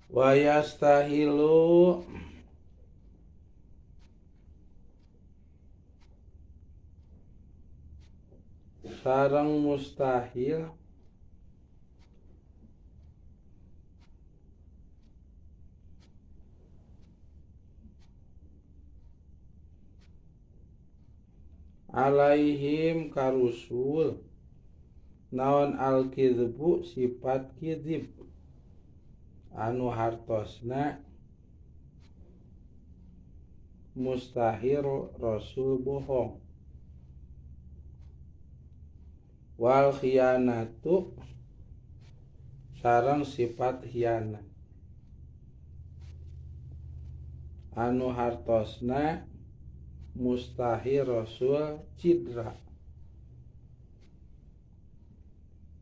Wa yastahilu sareng mustahil alaihim karusul naon al-kizbu sifat kizib anu hartosna mustahil rasul bohong wal khianatu sareng sifat khianat anu hartosna mustahil rasul cidra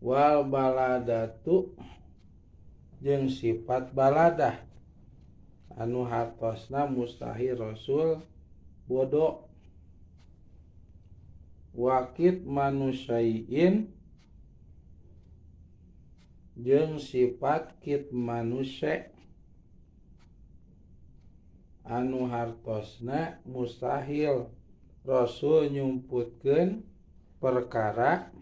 wal baladatu jeung sifat baladah anu hartosna mustahil rasul bodoh wakit manusyaiin jeung sifat kit manusia anu hartosna mustahil rasul nyumputkeun perkara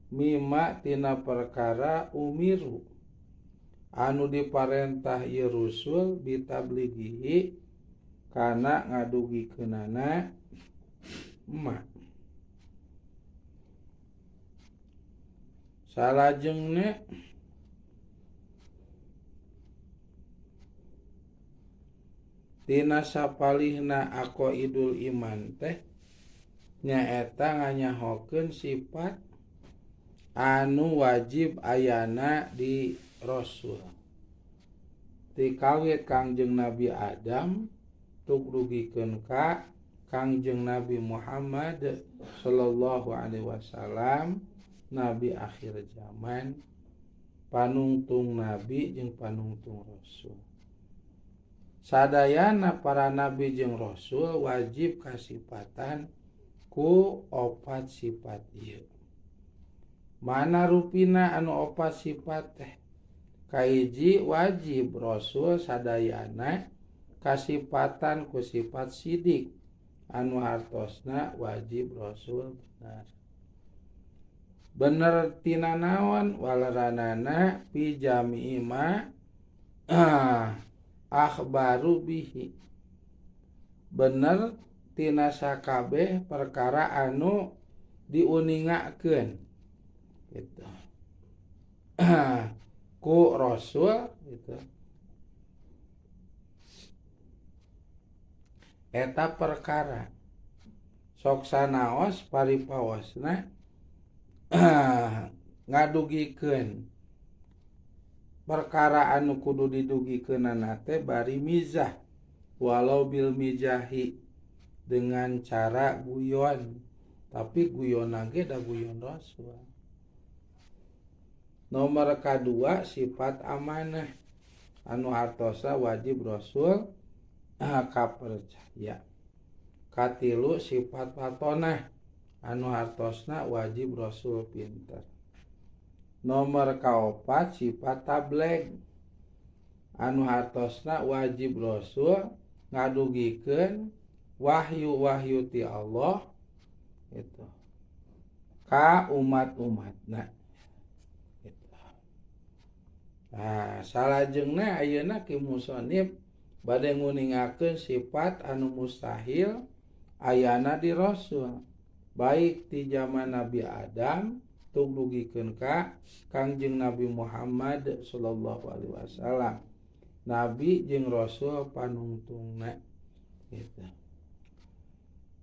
mimma tina perkara umiru anu diparentah ieu rusul bitablighihi kana ngadugikeunana ma salajengna tina sapalihna aqaidul iman teh nyaeta nganyahokeun sifat anu wajib ayana di rasul ti kawit Kangjeng Nabi Adam tuk dugikeun ka Kangjeng Nabi Muhammad sallallahu alaihi wasallam nabi akhir zaman panungtung nabi jeung panungtung rasul. Sadayana para nabi jeung rasul wajib kasipatan ku opat sifat ieu. Mana rupina anu opat sifat teh? Kahiji wajib rasul sadayana kasipatan ku sifat sidik anu hartosna wajib rasul bener. Bener tina naon waleranana fi jami'i ma akhbaru bihi. Bener tina sakabeh perkara anu diuningakeun gitu. Ku rasul gitu. Eta perkara sok sanaos paripaosna ngadugikeun perkara anu kudu didugikeunana teh bari mizah walau bil mijahi dengan cara guyon tapi guyon ge da guyon rasul. Nomor kadua sifat amanah anu hartosa wajib rasul kapercaya. Katilu sifat fatonah anu hartosna wajib rasul pinter. Nomor kaopat sifat tableg anu hartosna wajib rasul ngadugikeun wahyu-wahyu ti Allah itu ka umat-umatna. Nah, salajengna ayeuna ki musonib bade nguningakeun sifat anu mustahil ayana di rasul baik ti zaman Nabi Adam tuk dugikeun ka Kangjeng Nabi Muhammad sallallahu alaihi wasallam. Nabi jeung rasul panungtungna gitu.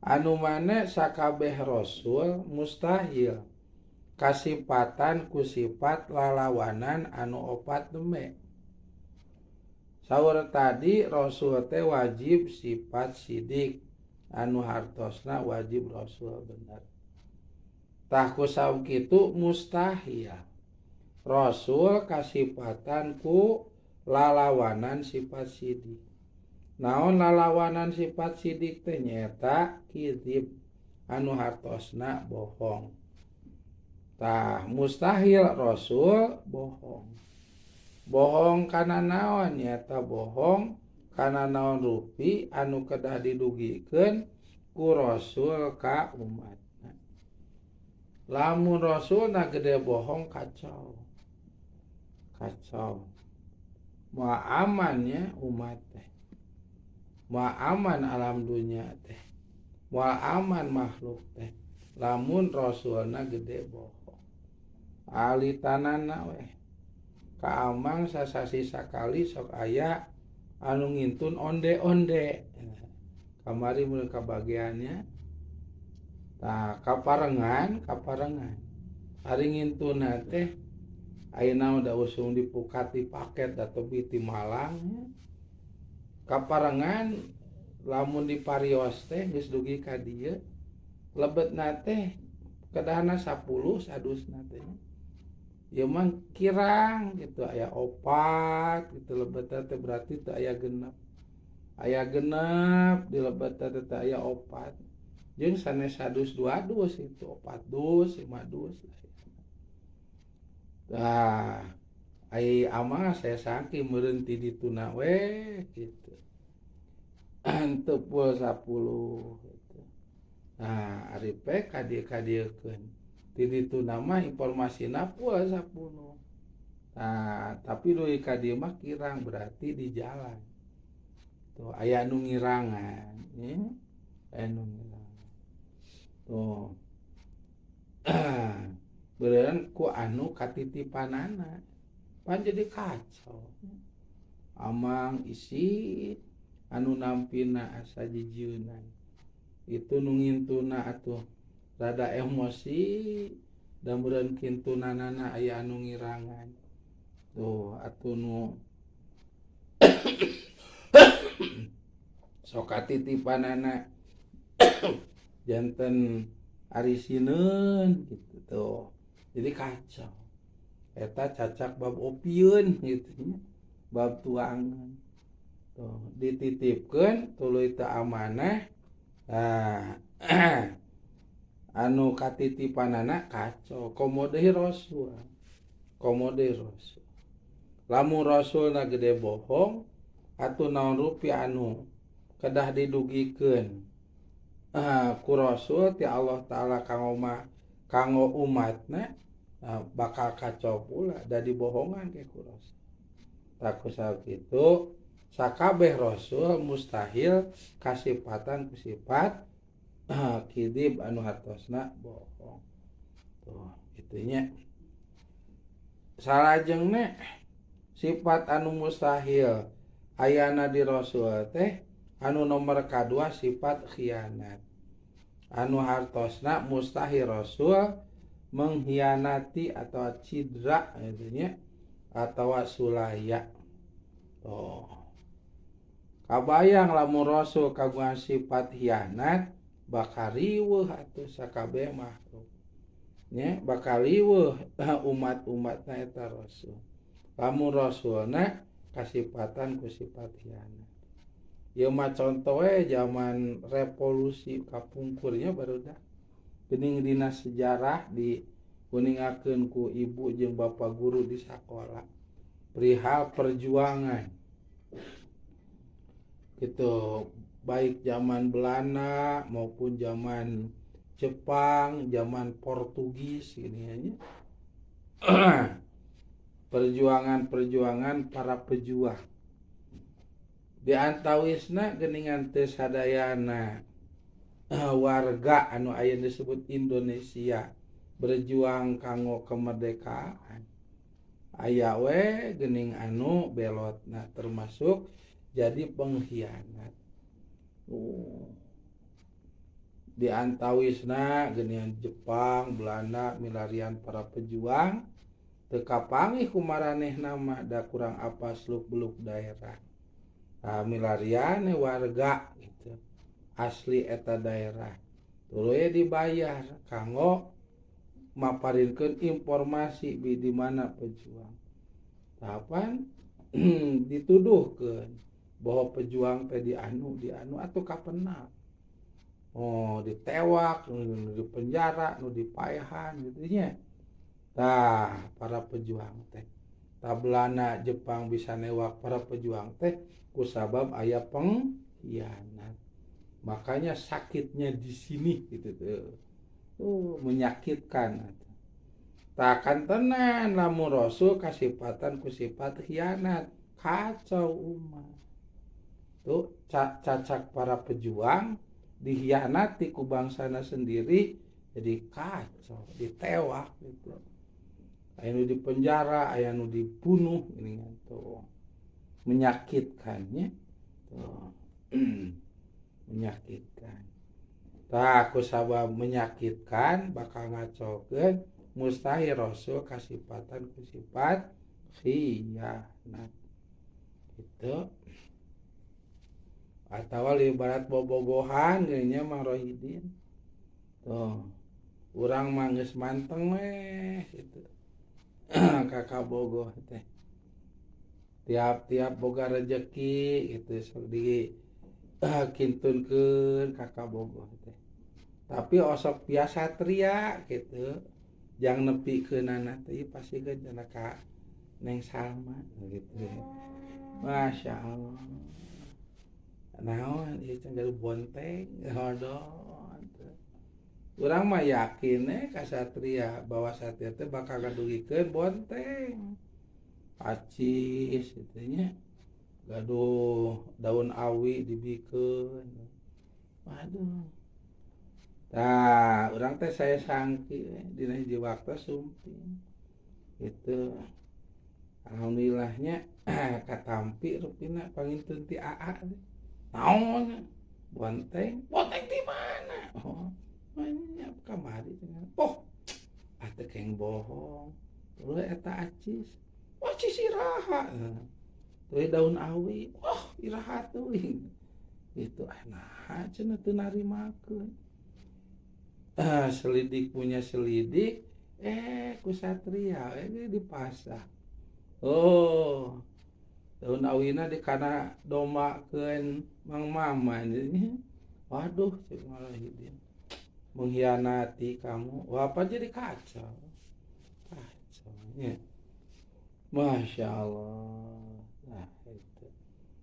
Anu mana sakabeh rasul mustahil kasipatan ku sifat lalawanan anu opat deme. Saur tadi rasul teh wajib sifat sidik anu hartosna wajib rasul bener. Tah ku saum kitu mustahil rasul kasipatan ku lalawanan sifat sidik. Naon lalawanan sifat sidik teh nyaeta kizib anu hartosna bohong. Tah mustahil rasul bohong. Bohong kana naon nyaeta bohong kana naon rupi anu kedah didugikeun ku rasul ka umatna. Lamun rasulna gede bohong kacau. Kacau. Moal aman nya umat teh. Moal aman alam dunya teh. Moal aman makhluk teh. Lamun rasulna gede bohong. Alitanana weh. Ka amang sasasi sakali sok aya anu ngintun onde-onde. Kamari mun kabagiannya. Tah kaparengan. Ari ngintunna teh ayeuna da usung dipukat dipaket da tebi ti Malang nya. Kaparengan lamun diparios teh geus dugi ka dieu lebetna teh kedahna 10 sadusna teh. Ieu mah kirang gitu aya 4 gitu lebetna teh berarti teu aya genep. Aya genep di lebetna teh teu aya 4. Jeung sanes sadus 2 dus itu 4 dus 5 dus. Tah ai amang saya sangki meureun ti dituna we gitu. Teu pul 10 gitu. Nah ari pe kadieu-kadieukeun. Ti dituna mah informasina pul 10. Nah tapi dugi ka dieu mah kirang berarti di jalan. Tuh aya nu ngirangan nya, aya nu ngirangan. Tuh. Beureun ku anu katitipanana. Pan jadi kacau. Amang isi anu nampina asa jijieunan. Itu nu ngintuna atuh rada emosi da meureun kintunanana aya anu ngirangan. Tuh atuh nu sok katitipanana janten ari sineun gitu tuh. Jadi kacau. Eta cacak bab opieun gitu nya, bab tuangan. Tuh dititipkeun tuluy teu amanah. Nah, anu katitipanana kacau komo deui rasul. Komo deui rasul. Lamun rasulna gede bohong atuh naon rupi anu kedah didugikeun ku rasul ti Allah Ta'ala kanggo umatna bakal kacau pula da dibohongan ke ku rasul. Tak kusabab kitu sakabeh rasul mustahil kasipatan ku sifat kidib anu hartosna bohong. Tuh itunya. Salajengna sifat anu mustahil ayana di rasul teh anu nomor kadua sifat khianat. Anu hartosna mustahil rasul mengkhianati atau cidra gitu nya atau sulaya. Tuh. Kabayang lamun rasul kagungan sifat khianat bakal riweuh atuh sakabeh makhluk. Nya bakal riweuh umat-umatna eta rasul. Lamun rasulna kasipatan ku sifat khianat. Ieu mah contoh we zaman revolusi kapungkurnya barudak. Geuning dina sejarah dikuningakeun ku ibu jeung bapak guru di sakola perihal perjuangan. Gitu, baik zaman Belanda maupun zaman Jepang, zaman Portugis gini nya. Perjuangan-perjuangan para pejuang. Di antawisna geuningan teu sadayana warga anu aya disebut Indonesia berjuang kanggo kemerdekaan. Aya we geuning anu belotna termasuk jadi pengkhianat. Di antawisna geuningan Jepang, Belanda milarian para pejuang teu kapanggih ku maranehna mah da kurang apa seluk-beluk daerah. Nah, milarian warga gitu asli eta daerah tuluy dibayar kanggo maparinkeun informasi di mana pejuang. Tahapan dituduhkeun bahwa pejuang teh dianu atuh kapenak. Oh, ditewak, nu di penjara, nu dipaehan gitu nya. Tah, para pejuang teh. Tah, Belanda, Jepang bisa newak para pejuang teh kusabab aya pengkhianat. Makanya sakitnya di sini gitu tuh. Tuh menyakitkan. Tah, kantenan lamun Rasul kasipatan ku sifat khianat, kacau umat. Tuh cacak para pejuang dihianati ku bangsana sendiri, jadi kacau, ditewak gitu. Aya nu di penjara, aya nu dibunuh, ini tuh menyakitkannya tuh. Menyakitkan. Tah, ku sabab menyakitkan bakal ngacokeun, mustahil Rasul kasipatan ku sifat khianat gitu. Atau ibarat bobogohan geunya Mang Rohidin tuh, urang mah geus manteng weh gitu ka kabogoh teh, tiap-tiap boga rezeki gitu sok di kintunkeun ka kabogoh teh, tapi osok biasa satria gitu jang nepikeunana teh pasti ge cenah ka Neng Salma gitu. Masya Allah, naon ieu cenah, gaduh bonteng hodon. Urang mah yakin eh ka Satria bahwa Satria teh bakal ngadugikeun bonteng, acis gitu nya, gaduh daun awi dibikeun. Waduh, tah urang teh saya sangki dina hiji waktu sumping itu, alhamdulillahnya katampi rupina pangintun ti AA. Naon? Bonteng. Bonteng di mana? Oh, nya kamari. Oh, ah, teu keng bohong. Terus eta acis. Oh, acis iraha? Terus daun awi. Oh, iraha teuing itu? Ah, nah, cenah teu narimakeun. Ah, selidik punya selidik, eh, ku Satria eh dipasak. Oh, daun awina di kana dombakeun Mang Maman. Waduh, cek dia mengkhianati kamu. Wah, apa jadi kacau kacau ya. Masya Allah. Nah, itu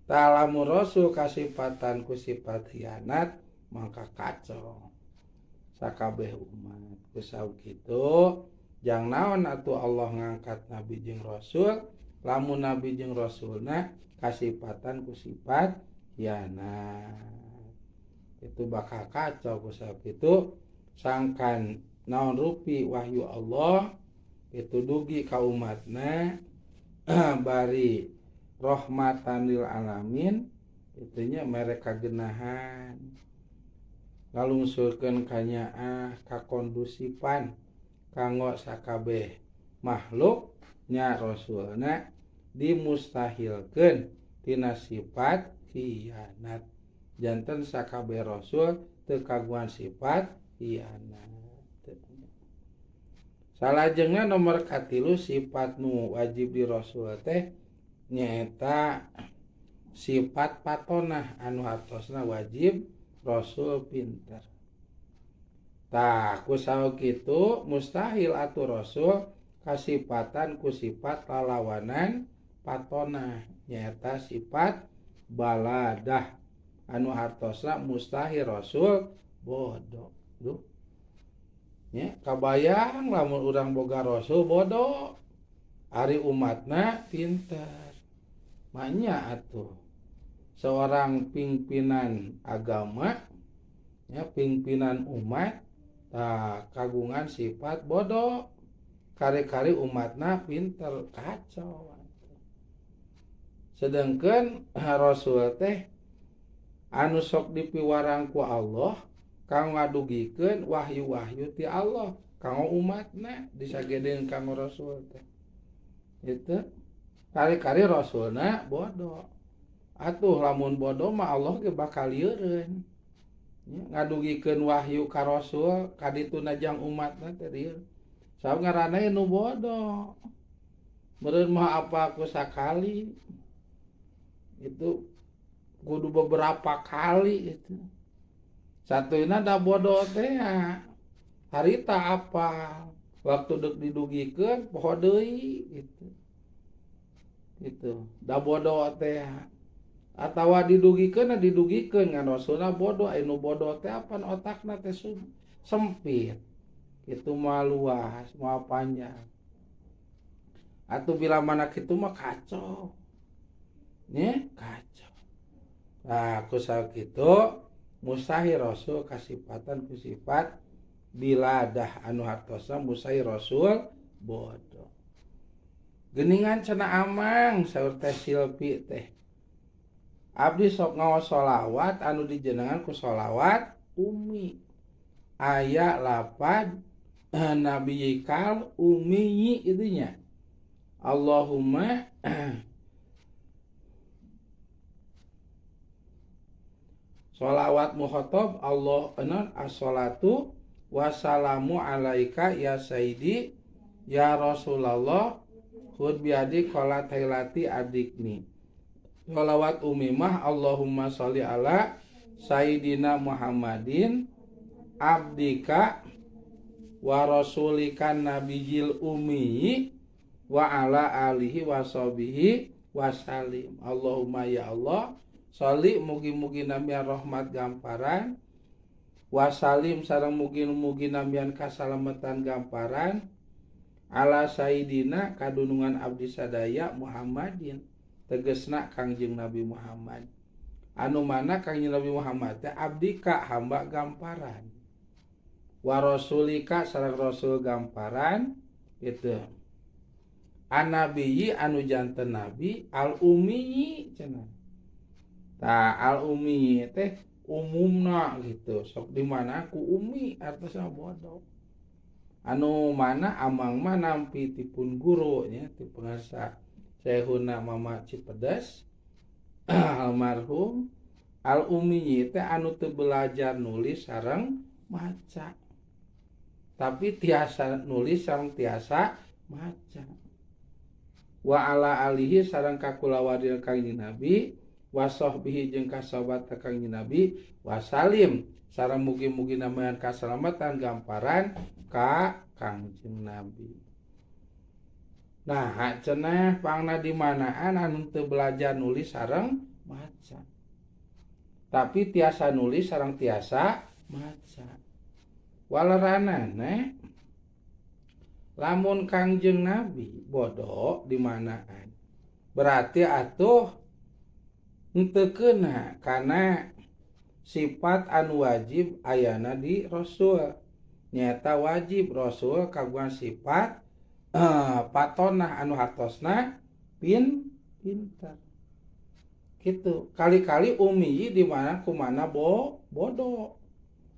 tah, lamun Rasul kasipatan ku sifat khianat maka kacau sakabeh umat. Kusabab kitu, jang naon atuh Allah ngangkat nabi jeung rasul lamun nabi jeung rasulna kasipatan ku sifat khianat? Itu bakal kacau. Kusabab itu, sangkan naon rupi wahyu Allah itu dugi ka umatna bari rahmatan lil alamin, itunya mereka genahan ngalungsurkeun kanyaah kakondusifan kanggo sakabeh makhluk nya, rasulna dimustahilkeun tina sifat khianat. Janten sakabeh rasul teu kagungan sifat khianat. Salajengna nomor katilu, sifat nu wajib di rasul teh nyaeta sifat patonah, anu hartosna wajib rasul pinter. Tah, kusabab kitu mustahil atuh rasul kasipatan ku sifat lalawanan patonah, nyaeta sifat baladah, anu hartosna mustahil rasul bodoh. Duh nya, kabayang lamun urang boga rasul bodoh, ari umatna pinter? Manya atuh seorang pimpinan agama ya, pimpinan umat, tak kagungan sifat bodoh, kari-kari umatna pinter, kacau. Sedangkan Rasul teh anu sok dipiwarang ku Allah kanggo ngadugikeun wahyu-wahyu ti Allah kanggo umatna, disagedeun kanggo Rasul teh itu, kari-kari Rasulna bodoh. Atuh lamun bodoh mah Allah ge bakal lieureun ngadugikeun wahyu ka Rasul kadituna jang umatna teh lieur, sabab ngaranna nu bodoh meureun mah apa ku sakali itu, kudu beberapa kali itu. Satuina da bodoh teh ya, harita apa waktu dek didugikeun poho deui gitu. Gitu da bodoh teh atawa didugikeun, didugikeun ngan rasulna bodoh. Anu bodoh teh apan otakna teh sempit itu, mah luas, mah panjang. Atau bila mana kitu mah kacau nya, kacau. Nah, ku sakitu mustahil rasul kasipatan ku sifat biladah anu hartosna mustahil rasul bodoh. Geningan cenah amang, saur teh Silpi teh, abdi sok ngaos sholawat anu dijenengan ku sholawat umi, aya lapad nabiyikal ummi itu nya. Allahumma sholawat mukhotob Allah enon as-sholatu wassalamu alaika ya sayyidi ya Rasulullah khud biadi qolat hailati adikni. Sholawat umimah Allahumma sholli ala sayyidina Muhammadin abdika wa rasulika nabiyil ummi wa ala alihi wa sahbihi wasalim. Allahumma ya Allah sholli mugi-mugi namian rahmat gamparan, wasalim sareng mugi-mugi namian kasalamatan gamparan, ala sayyidina kadunungan abdi sadaya Muhammadin tegesna Kangjeng Nabi Muhammad, anu mana Kangjeng Nabi Muhammad teh abdika hamba gamparan, wa rasulika sareng rasul gamparan gitu, anabiyyi anu janten nabi al ummi cenah. Tah al ummi teh umumna gitu, sok di mana ku ummi artosna bodoh. Anu mana amang mah nampi tipun guru nya ti pangasa Syekhuna Mama Cipedes almarhum, al ummi teh anu teu belajar nulis sareng maca, tapi tiasa nulis sareng tiasa maca. Wa ala alihi sareng kakulawardi Kangjeng Nabi, wa sahbihi jeung kasahabat Kangjeng Nabi, wasalim sareng mugi-mugi namayan kasalamatan gamparan ka Kangjeng Nabi. Nah cenah pangna di manaan anu teu belajar nulis sareng maca, tapi tiasa nulis sareng tiasa maca. Waleranana lamun Kangjeng Nabi bodoh di manaan berarti atuh henteu keuna kana sifat anu wajib ayana di rasul, nyata wajib rasul kagungan sifat patonah anu hartosna pinter gitu. Kali-kali umi di mana kumana bodoh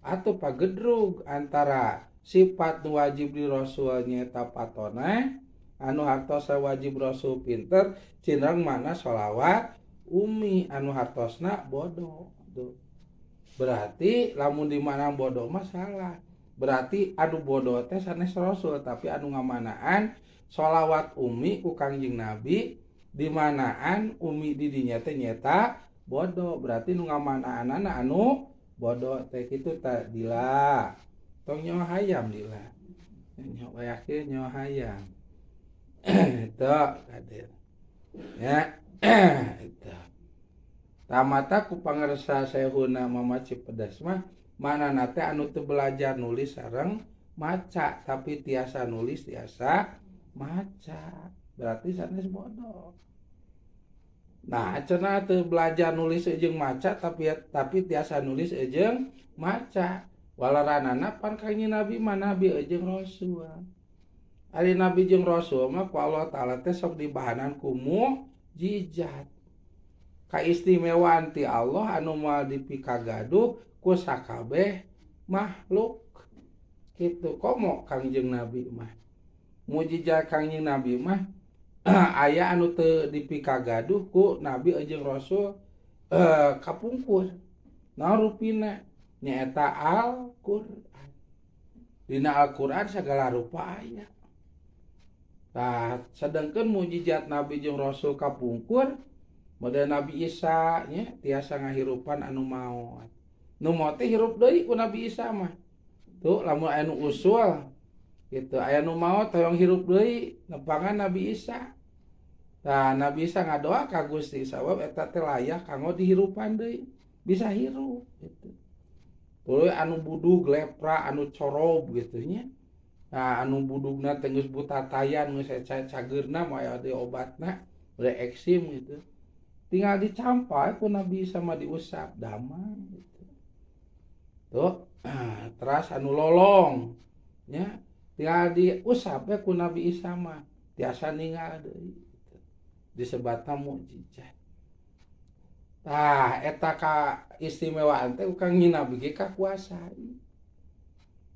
atau pagedrug antara sifat nu wajib di rasul nyata patonah anu hartosna wajib rasul pinter, cinrang mana sholawat umi anu hartosna bodoh. Tuh. Berarti lamun di mana bodoh mah salah. Berarti anu bodoh teh sanes rasul, tapi anu ngamanaan sholawat umi ku Kangjeng Nabi di manaan umi di dinya teh nyeta bodoh. Berarti nu ngamanaanana anu bodoh teh kitu ta dila. Tong nyawa hayam dila. Nyawa yakin nyawa hayam. Itu kadir. Ya. Itu. Tamata ku pangersa Syekhuna Mama Cipedes mah manana teh anu teu belajar nulis sareng maca, tapi tiasa nulis tiasa maca. Berarti sanes bodoh. Nah, cenah teu belajar nulis jeung maca tapi tiasa nulis jeung maca. Walaranana pan Kangjeng Nabi mah nabi jeung rasul. Ari nabi jeung rasul mah ku Allah Taala teh sok dibahanan ku mukjizat. Kaistimewaan ti Allah anu moal dipikagaduh ku sakabeh makhluk. Kitu komo Kangjeng Nabi mah. Mukjizat Kangjeng Nabi mah aya anu teu dipikagaduh ku nabi jeung rasul kapungkur. Naon rupina? Nyaeta Al-Qur'an. Dina Al-Qur'an segala rupa aya. Tah, sedangkan mukjizat nabi jeung rasul kapungkur model Nabi Isa nya tiasa ngahirupan anu maot. Nu maot teh hirup deui ku Nabi Isa mah. Tuh lamun aya nu usul gitu, aya nu maot hoyong hirup deui nepangan Nabi Isa. Tah Nabi Isa ngadoa ka Gusti sabab eta teh layak kanggo dihirupan deui, bisa hirup gitu. Tuluy anu budug lepra, anu corob gitu nya. Nah anu budugna teh geus butatayan, geus cageurna moal aya deui obatna, udah eksim gitu. Tinggal dicampak ku Nabi Isa mah diusap damang gitu. Tuh, teras anu lolong nya tinggal diusap we ku Nabi Isa mah tiasa ninggal deui gitu. Disebatna mukjizat. Tah eta kaistimewaan teh ku Kangjeng Nabi ge kakuasai.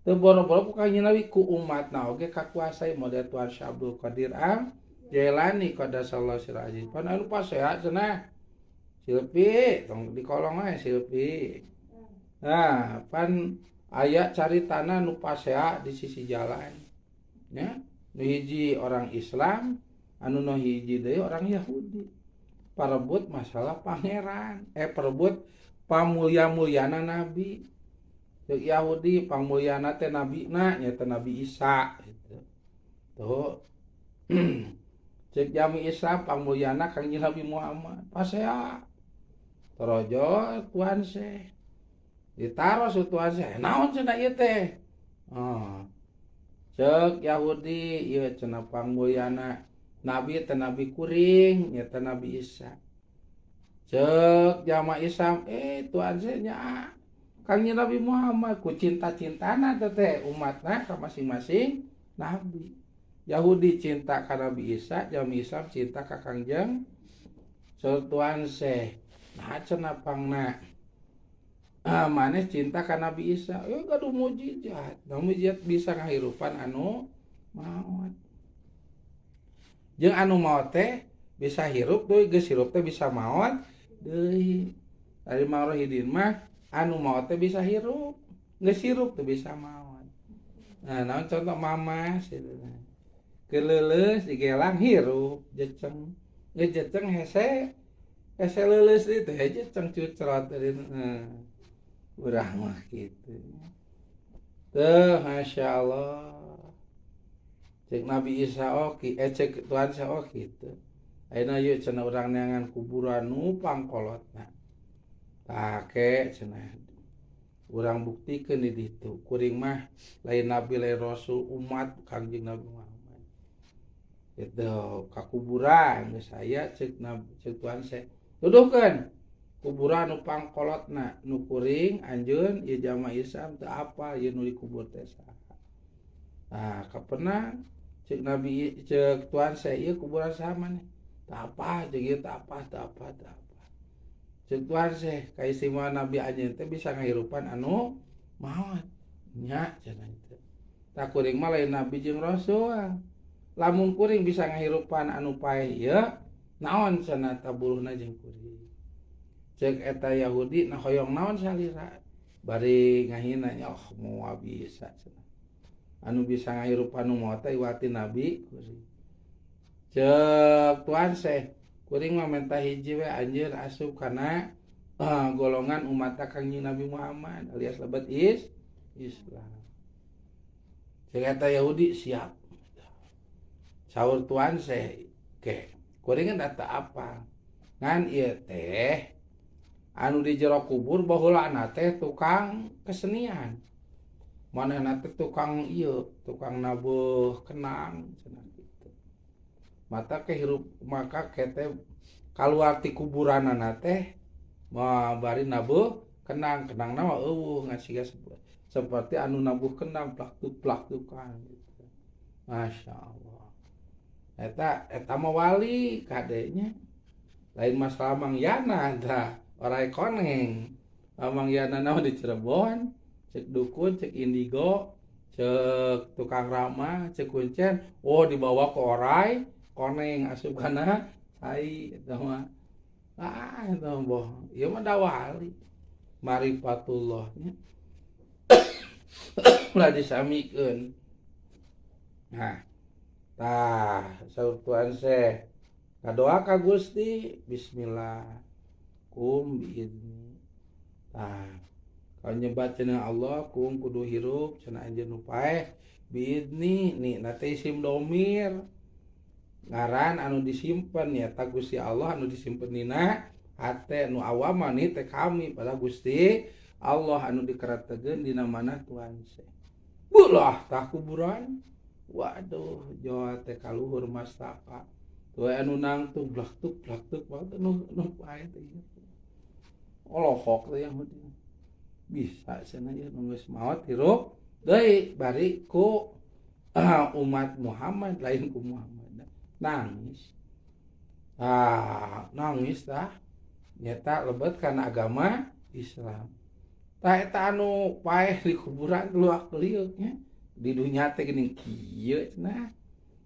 Teu boro-boro ku Kangjeng Nabi ku umatna oge kakuasai model Tuan Syekh Abdul Qadir Al Jailani qaddasallahu sirrahul aziz. Pan anu pasea cenah. Silpi tong dikolong we silpi. Nah, pan aya caritana nu pasea di sisi jalan. Nya, nu hiji orang Islam, anu nu hiji deui orang Yahudi. Parebut masalah pangeran, perebut pamulia-muliana nabi. Ceuk Yahudi pamuliana teh nabina nyaeta Nabi Isa gitu. Tuh. Ceuk jami Islam pamuliana Kangjeng Nabi Muhammad. Pasea. Torojo Tuan Syekh. Ditaros Tuan Syekh, naon cenah ieu teh? Oh. Ceuk Yahudi ieu cenah pamuliana nabi teh nabi kuring nyaeta Nabi Isa. Ceuk jama Islam Tuan Syekh nya Kangjeng Nabi Muhammad ku cinta-cintana teh umatna ka masing-masing nabi. Yahudi cinta ka Nabi Isa, jami Islam cinta ka Kangjeng. Ceuk Tuan Syekh, nah cenah pangna maneh cinta ka Nabi Isa, gaduh mukjizat. Nah mukjizat bisa ngahirupan anu maot. Jeung anu maot teh bisa hirup deui, geus hirup teh bisa maot deui. Ari Mang Rohidin mah anu maot teh bisa hirup, geus hirup teh bisa maot. Nah, naon contoh mamas gitu. Keur leuleus digelang hirup jeceng. Geus jeceng hese hese leuleus deui teh jeceng cucrot tadi. Nah, urang mah kitu. Tuh, Masya Allah. Cek Nabi Isa oke, cek Tuhan saya oh kitu. Ayeuna ieu cenah urang neangan kuburan nu pangkolotna. Tah ke cenah urang buktikeun di ditu. Kuring mah lain nabi lain rasul umat Kangjeng Nabi Muhammad. Gitu, ka kuburan geus aya cek Nabi cek Tuhan saya. Tuduhkeun kuburan nu pangkolotna nu kuring anjeun ieu jamaah Islam teu apal ieu nu dikubur teh saha. Nah, kapenang cek Nabi cek Tuhan saya ieu kuburan saha maneh? Teu apa cek ieu teu apa teu apa teu apa. Cek Tuhan saya kaistimewaan Nabi anjeun teh bisa ngahirupan anu maot. Nya cenah teh. Tah kuring mah lain nabi jeung rasul. Lamun kuring bisa ngahirupan anu paeh ieu, naon cenah taburuhna jeung kuring. Cek eta Yahudi nah hoyong naon salira. Bari ngahina nya oh moal bisa cenah. Anu bisa ngahirupan nu maot teh iwati nabi kuring. Cek Tuhan Syekh kuring mah menta hiji we anjeun asup kana golongan umat Kangjeng Nabi Muhammad alias lebet Islam. Cek eta Yahudi siap. Saur Tuhan Syekh ke kuring kan teu apa. Ngan ieu teh anu di jero kubur baheulana teh tukang kesenian. Manehna teh tukang ieu, tukang nabuh kenang cenah kitu. Mata ke hirup maka kete kaluar ti kuburanana teh mah bari nabuh kenang, kenangna mah eueuh ngan siga seperti anu nabuh kenang plak-plak-tukan gitu. Masya Allah. Eta eta mah wali kadenya. Lain masalah Mang Yana tah, orai koneng. Mang Yana mah di Cirebon, cek dukun, cek indigo, cek tukang ramah, cek kuncen, oh dibawa ke orai koneng asup kana cai eta mah. Ah eta mah bohong. Ieu mah da wali. Marifatullah nya. Ulah disamikeun. Nah, tah saur Tuhan Syekh ngadoa ka Gusti bismillah kum biizni. Tah kalau nyebat cenah Allah kum kudu hirup cenah anjeun nu paeh biizni ni na teh isim domir. Ngaran anu disimpen nyaeta Gusti Allah anu disimpen dina hate nu awam mah teh kami pada Gusti Allah anu dikeretegeun dina mana Tuhan Syekh. Beulah tah kuburan. Waduh, Jawa teh kaluhur mastaka. Tuh anu nangtung blaktuk blaktuk banget nu nu pae teh. Olohok teh yang bisa cenah ieu nu geus maot hirup deui bari ku umat Muhammad lain ku Muhammad. Nangis. Ah, nangis tah. Nyata lebet kana agama Islam. Tah eta anu paeh di kuburan luak liuk nya. Di dunia teh geuning kieu cenah.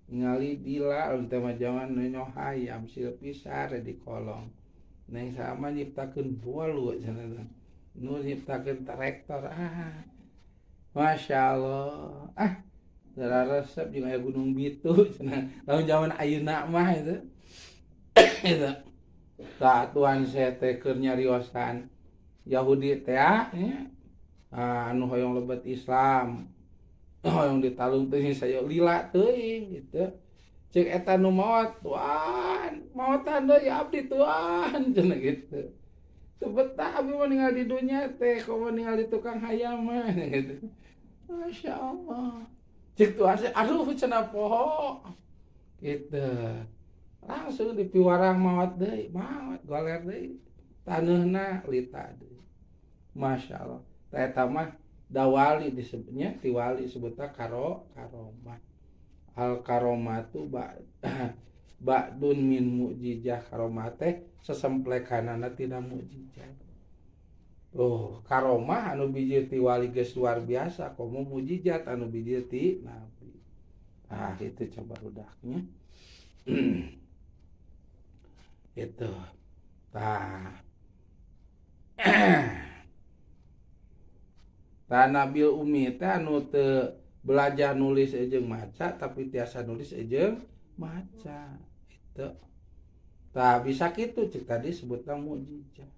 Ningali dila teh mah jaman nyoh hayam silpisar di kolong. Neng sama nyiptakeun bolu cenah. Nu nyiptakeun traktor. Ah. Masya Allah. Ah, resep jeung aya Gunung Bitu cenah. Lamun jaman ayeuna mah itu. Itu. Tah Tuhan saya teh keur nyariosan Yahudi teh nya. Anu hoyong lebet Islam. Hoyong ditalung teh saya lila teuing gitu. Cek eta nu maot, Tuhan, maotan deui abdi Tuhan cenah gitu. Teu betah abdi mah ninggal di dunya teh, komo ninggal di tukang hayam mah gitu. Masya Allah. Cek Tuhan sih, aduh cenah poho. Gitu. Langsung dipiwarang maot deui, maot goler deui. Taneuhna lita deui. Masya Allah. Tah eta mah dawali disebutnya tiwali sebutna karomah. Al karomatu ba'dun min mukjizah. Karomah teh sesemplekanana tina mukjizat. Oh, karomah anu biji ti wali geus luar biasa, komo mukjizat anu biji ti nabi. Ah, itu coba rudaknya. Itu. Tah. Tah Nabil Umi teh anu teu belajar nulis jeung maca tapi tiasa nulis jeung maca. Itu. Tah bisa kitu cek tadi sebutna mukjizat.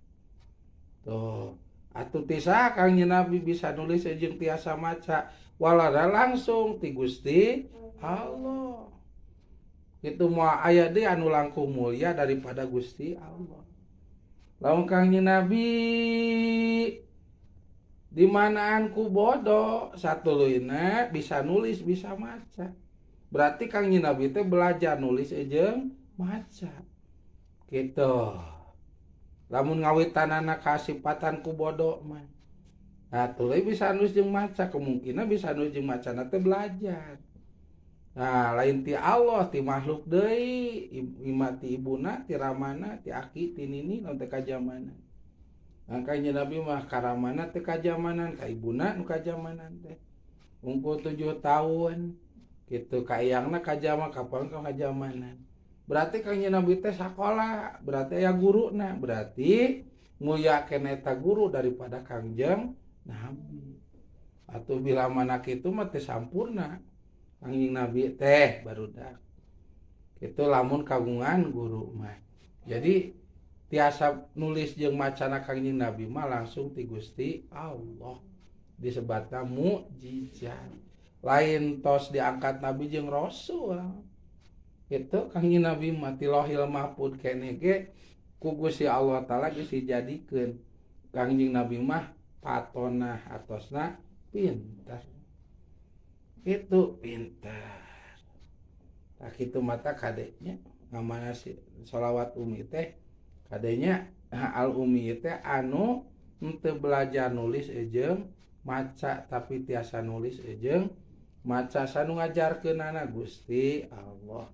Tuh, atuh tisa Kang Nabi bisa nulis jeung tiasa maca walara langsung ti Gusti Allah. Itu moal aya deui anu langkung mulia daripada Gusti Allah. Lamun Kang Nabi di manaan ku bodoh satuluyna bisa nulis bisa maca. Berarti Kang Nabi teh belajar nulis jeung maca. Gitu. Lamun ngawitanana kasipatan ku bodoh mah. Nah, tuluy bisa nulis jeung maca, kemungkinan bisa nulis jeung macana teh belajar. Nah, lain ti Allah, ti makhluk deui, ima ti ibuna, ti ramana, ti aki, ti nini, lamun teh kajamanan. Nah, Kanjeng Nabi mah karamana teh kajamanan, ka ibuna nu kajamanan teh. Ungkul 7 tahun gitu ka eyangna kajama kapan ka kajamanan. Berarti Kanjeng Nabi teh sakola, berarti aya guruna, berarti mulia keneh eta guru daripada Kangjeng Nabi. Atuh bila mana kitu mah teh sampurna Kangjeng Nabi teh barudak. Kitu lamun kagungan guru mah. Jadi tiasa nulis jeung macana Kangjeng Nabi mah langsung ti Gusti Allah. Disebatna mukjizat. Lain tos diangkat Nabi jeung Rasul. Itu Kangjeng Nabi mah ti Lauhil Mahfud keneh ge ku Gusti Allah Taala geus dijadikeun. Kangjeng Nabi mah patonah atosna pintar. Itu pintar. Tah kitu mata kadenya ngamana si sholawat umi teh kadenya al umi teh anu henteu belajar nulis jeung maca tapi tiasa nulis jeung maca sanu ngajarkeunana Gusti Allah.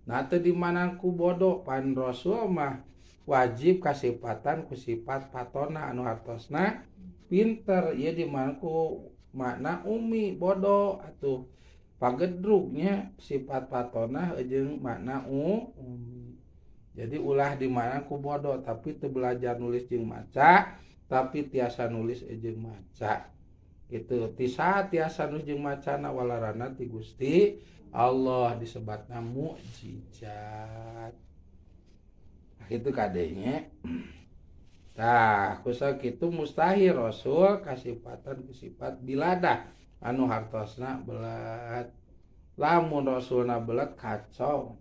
Nah teu di mana ku bodoh pan Rasul mah wajib kasipatan ku sifat patona anu hartosna pinter ieu di mana ku makna umi bodoh atuh pagedrugnya sifat patona jeung makna umi. Jadi ulah di mana ku bodoh tapi teu belajar nulis jeung maca tapi tiasa nulis jeung maca. Gitu tisa tiasa nulis jeung macana walarana ti Gusti Allah disebatna mukjizat. Nah, itu kadenya. Tah, kusa kitu mustahil Rasul kasipatan sifat biladah anu hartosna belat. Lamun Rasulna belat kacau.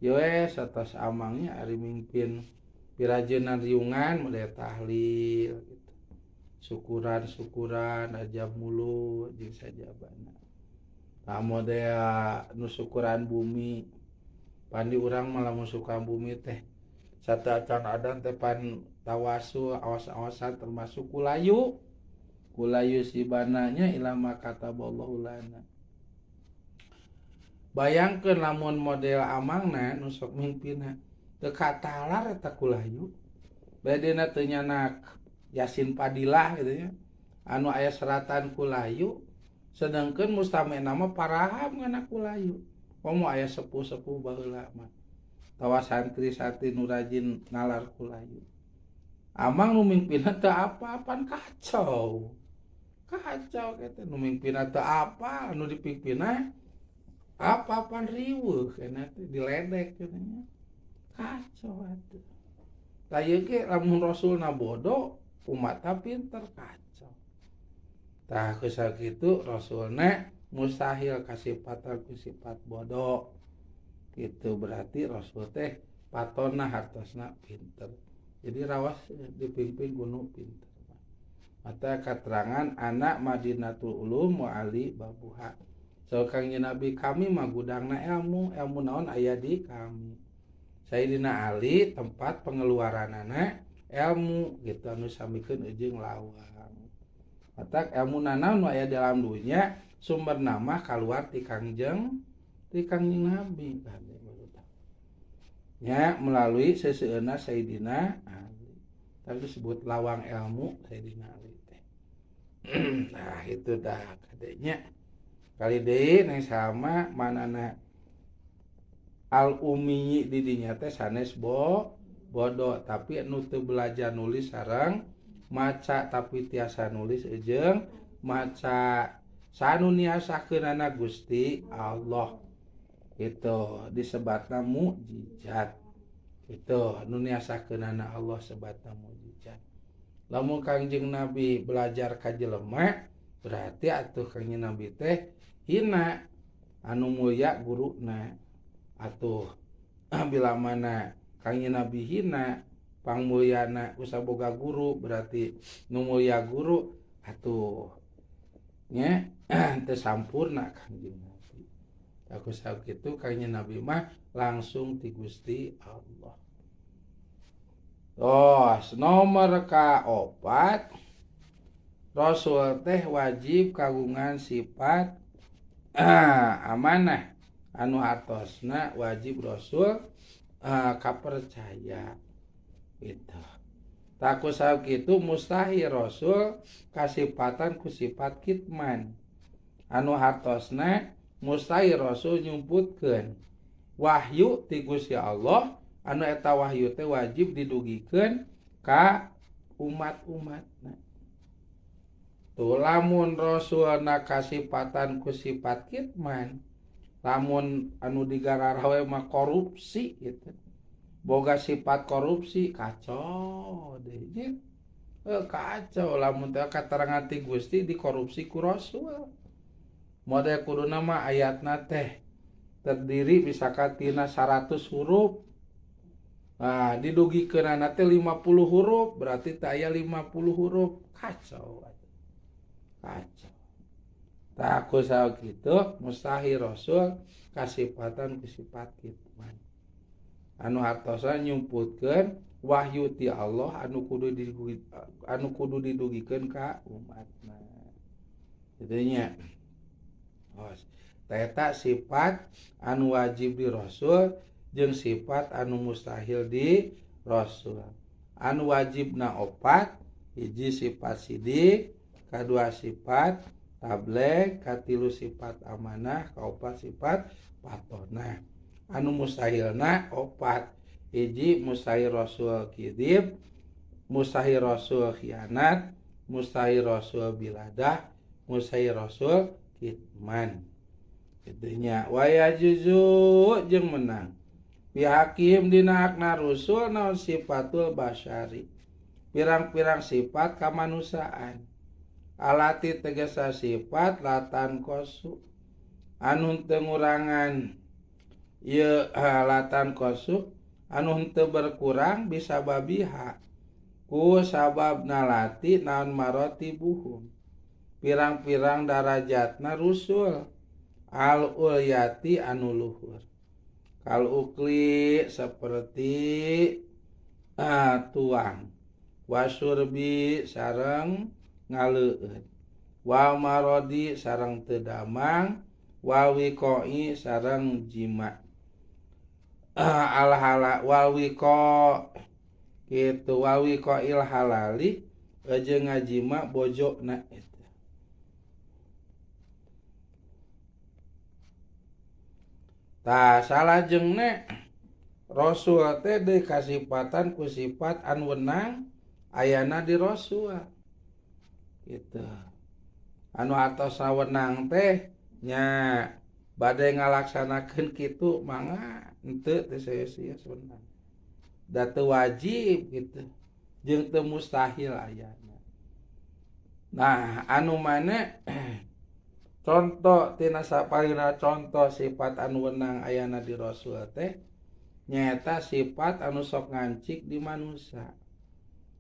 Ye we satos amangnya ari mimpin pirajeunan riungan model tahlil gitu. Syukuran-syukuran ajab mulut jeung sajabana. Tah model nu syukuran bumi pandi urang mah lamun syukuran bumi teh sateuacan adan teh pan tawasul aos-aosan termasuk kulayu. Kulayu sibananya ilama kataballahu lana. Bayangkeun lamun model amangna nu sok mimpinna teu katalar eta kulayu. Bedena teu nyanak Yasin Fadilah gitu nya. Anu aya seratan kulayu sedangkeun mustamena mah paraham ngana kulayu. Komo aya sepuh-sepuh baheula mah. Tawa santri-santri nu rajin nalar kulayu. Amang nu mimpinna teu apa-apan kacau. Kacau kitu nu mimpinna teu apa, nu dipimpinna apa-apan riweuh kana teh diledek kitu nya. Kacau atuh. Tah ieu ge lamun rasulna bodoh, umatna pinter kacau. Tah ku sakitu rasulna mustahil kasipatan ku sifat bodoh. Gitu berarti rasul teh patona hartosna pinter. Jadi rawas dipimpin ku nu pinter. Mata katerangan anak Madinatul Ulum wa Ali babuha. So Kangjeng Nabi kami mah gudangna ilmu, ilmu naon aya di kami. Sayyidina Ali tempat pengeluaranana ilmu gitu anu samikeun jeung lawang. Matak ilmu nanaon nu aya dalam dunya sumber nama kaluar ti Kangjeng Nabi nya melalui seseueuna Sayyidina Ali. Tapi disebut lawang ilmu Sayyidina Ali teh. Nah itu dah kadenya. Kali deui neng sama manana al ummi di dinya teh sanes bodoh tapi anu teu belajar nulis sareng maca tapi tiasa nulis jeung maca sanu niasakeunana Gusti Allah. Itu disebatna mukjizat. Itu nu niasakeunana Allah sebatna mukjizat. Lamun Kangjeng Nabi belajar ka jelema berarti atuh Kangjeng Nabi teh hina anu mulia guruna. Atuh bila mana Kangjeng Nabi hina pangmulyana usaboga guru berarti nu mulia guru atuh nya teu sampurna Kangjeng Nabi. Aku sakitu Kangjeng Nabi mah langsung ti Gusti Allah. Tos nomor kaopat Rasul teh wajib kagungan sifat amanah anu hartosna wajib Rasul kapercaya gitu. Taku sakitu mustahil Rasul kasipatan ku sifat kitman anu hartosna mustahil Rasul nyumputkeun wahyu ti Gusti Allah anu eta wahyu teh wajib didugikeun ka umat-umatna. Tuh lamun Rasulna kasipatan ku sifat kitman lamun anu digararawe mah korupsi gitu. Boga sifat korupsi kacau deh nya. Kacau lamun teh katarangan ti Gusti dikorupsi ku Rasul. Model kuduna mah ayatna teh terdiri misalkan tina 100 huruf. Nah, didugikeunana teh 50 huruf, berarti teh aya 50 huruf. Kacau. Kacau. Tah ku sakitu mustahil Rasul kasipatan ku sifat kitman. Anu hartosna nyumputkeun wahyu ti Allah anu kudu didugikeun ka umatna. Kitu nya. Eta sifat anu wajib di Rasul jeung sifat anu mustahil di Rasul. Anu wajibna opat, hiji sifat sidik, kadua sifat tabligh, katilu sifat amanah, kaopat sifat patonah. Anu mustahilna opat, hiji mustahil Rasul kidib, mustahil Rasul khianat, mustahil Rasul biladah, mustahil Rasul kitman. Itunya waya juzu jeung menang pihakim dina hakna rusul naon sifatul basyari pirang-pirang sifat kamanusiaan alati tegesa sifat latan kosu anu teu ngurangan Ieu latan kosu anu henteu berkurang bisa babiha ku sabab nalati naon marotibuhum pirang-pirang darajatna rusul al ulyati anu luhur kal ukli seperti tuang wasurbi sareng ngaleueut wa marodi sareng teu damang wa wiqoi sareng jima al hala wal wiqo kitu wa wiqoil halali jeung ngajima bojona eta. Tah salajengna Rasul teh deui kasipatan ku sifat anu wenang ayana di Rasul gitu. Anu atos wenang teh nya bade ngalaksanakeun kitu mangga henteu teh sia-sia wenang. Da teu wajib gitu jeung teu mustahil ayana. Nah anu mana contoh tina sapalihna contoh sifat anu wenang ayana di Rasul teh nyaeta sifat anu sok ngancik di manusia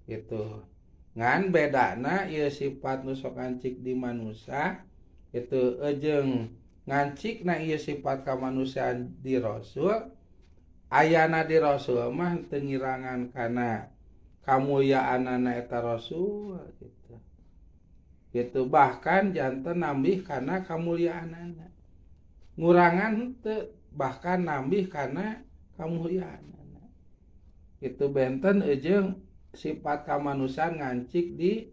gitu. Ngan bedana ieu sifat nu sok ngancik di manusia itu jeung ngancikna ieu sifat kamanusiaan di Rasul ayana di Rasul mah teu ngirangan kana kamulyaanana eta Rasul gitu. Gitu bahkan janten nambih kana kamulyaanana ngurangan henteu bahkan nambih kana kamulyaanana itu benten jeung sifat kamanusiaan ngancik di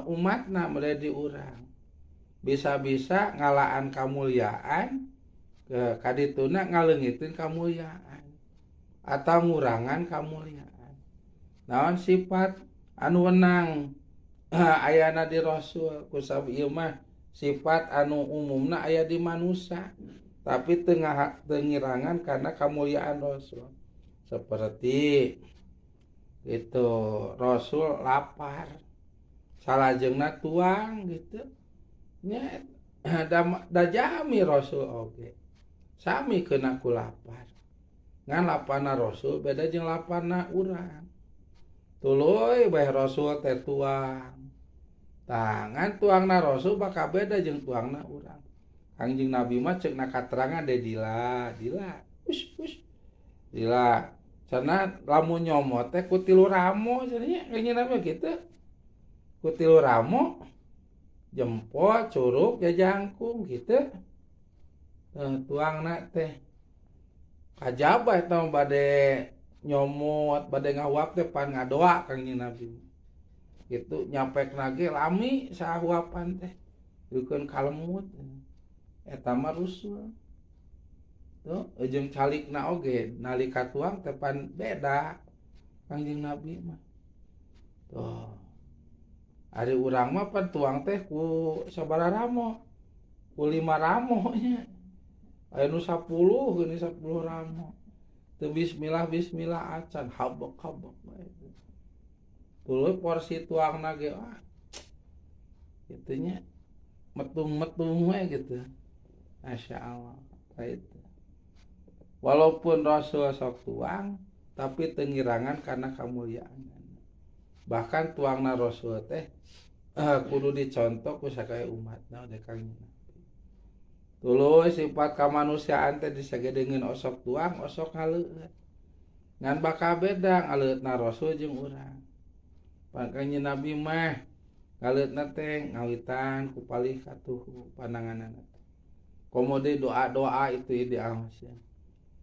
umatna mulai di urang bisa-bisa ngalaan kamulyaan ke kadituna ngaleungiteun kamulyaan atau ngurangan kamulyaan. Naon sifat anu wenang ayana di Rasul kusab ieu mah sifat anu umumna aya di manusia tapi teu ngirangan karena kamulyaan Rasul. Seperti itu Rasul lapar salajengna tuang gitu nya da jami Rasul oge sami kena ku lapar ngan laparna Rasul beda jeung laparna urang tuluy bae Rasul teh tuang tah ngan tuangna Rasul bakal beda jeung tuangna urang. Kangjeng Nabi mah ceukna katerangan de dila dila us us dila cenah lamun nyomot teh ku tilu ramo cenah kangjeng Nabi kitu ku tilu ramo jempol curug jajangkung gitu tuangna teh kajaba eta mah bade nyomot bade ngahuap teh pan ngadoa kangjeng Nabi gitu nyapekna ge lami sahuapan teh dikeun kalemut eta mah Rasul tuh jeung calikna oge nalika tuang teh pan beda kangjeng Nabi mah tuh. Ari urang mah pan tuang teh ku sabaraha ramo ku 5 ramo nya aya nu 10 geuning 10 ramo teu bismillah bismillah acan habek-habek bae tuluy porsi tuangna ge ah kitu nya metung-metung we gitu. Masya Allah itu. Walaupun Rasul sok tuang tapi teu ngirangan karena kamulyaan. Bahkan tuangna Rasul teh kudu dicontoh ku sakaya umatna udah Kangjeng Nabi. Tuluy sifat kamanusiaan teh disagedeungeun osok tuang osok ngaleueut. Ngan bakal beda ngaleueutna Rasul jeung urang. Pan Kangjeng Nabi mah ngaleueutna teh ngawitan ku palih katuhu pandanganna. Komo deui doa-doa itu diaoskeun.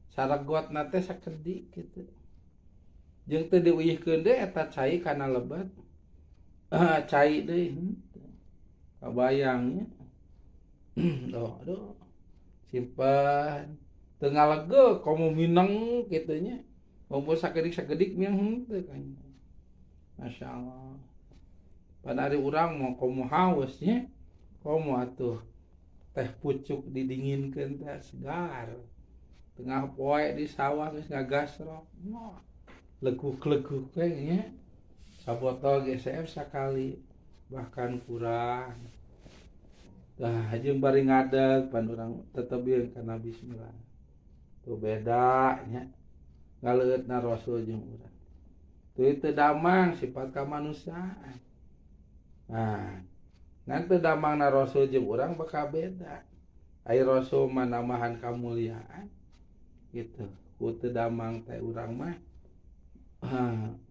Saregotna teh sakedik kitu. Jeung teu diuyihkeun deui eta cai kana lebet. Cai deui henteu. Kabayang nya. Duh, aduh. Simpen. Teu ngalegeg komo mineng kitu nya. Ngumpul sakedik-sakedik miang henteu kan. Masya Allah. Pan ari urang mah komo haus nya. Komo atuh teh pucuk didinginkeun teh segar. Tengah poe di sawah geus ngagasrok. Wah, leguk-leguk we nya. Sabotol GCF sakali bahkan kurang. Tah jeung bari ngadeg pan urang tetebieun kana bismillah. Tuh beda nya ngaleueutna Rasul jeung urang. Tuh teu damang sifat kamanusiaan. Nah, ngan teu damangna Rasul jeung urang bakal beda. Ai Rasul mah nambahan kamuliaan gitu. Ku teu damang teh urang mah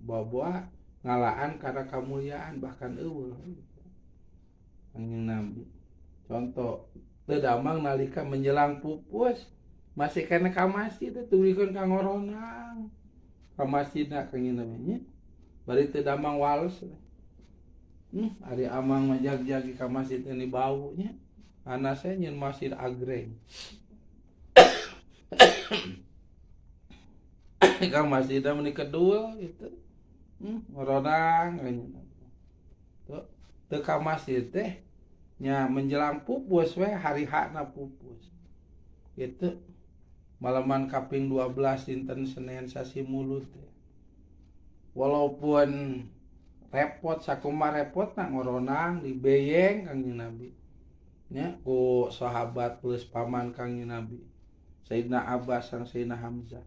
bawa ngalaan karena kamuliaan bahkan eueuh. Kanjeng Nabi. Contoh teu damang nalika menjelang pupus masih kena ka masjid teh tuluykeun ka ngoronang. Ka masjidna Kanjeng Nabi nya. Bari teu damang wales. Ari amang mah jag-jag ka masjid ini bau nya. Anak saya nyeun masjid agreng. Ka masjidna meuni kedul gitu. Ngoronang Kanjeng Nabi. Tuh teu ka masjid teh nya menjelang pupus we hari hakna pupus. Gitu. Malaman kaping 12 dinten Senin sasi Mulud teh. Walaupun repot sakumaha repotna ngoronang dibeyeng Kangjeng Nabi. Nya ku sahabat plus paman Kangjeng Nabi. Sayyidina Abbas sareng Sayyidina Hamzah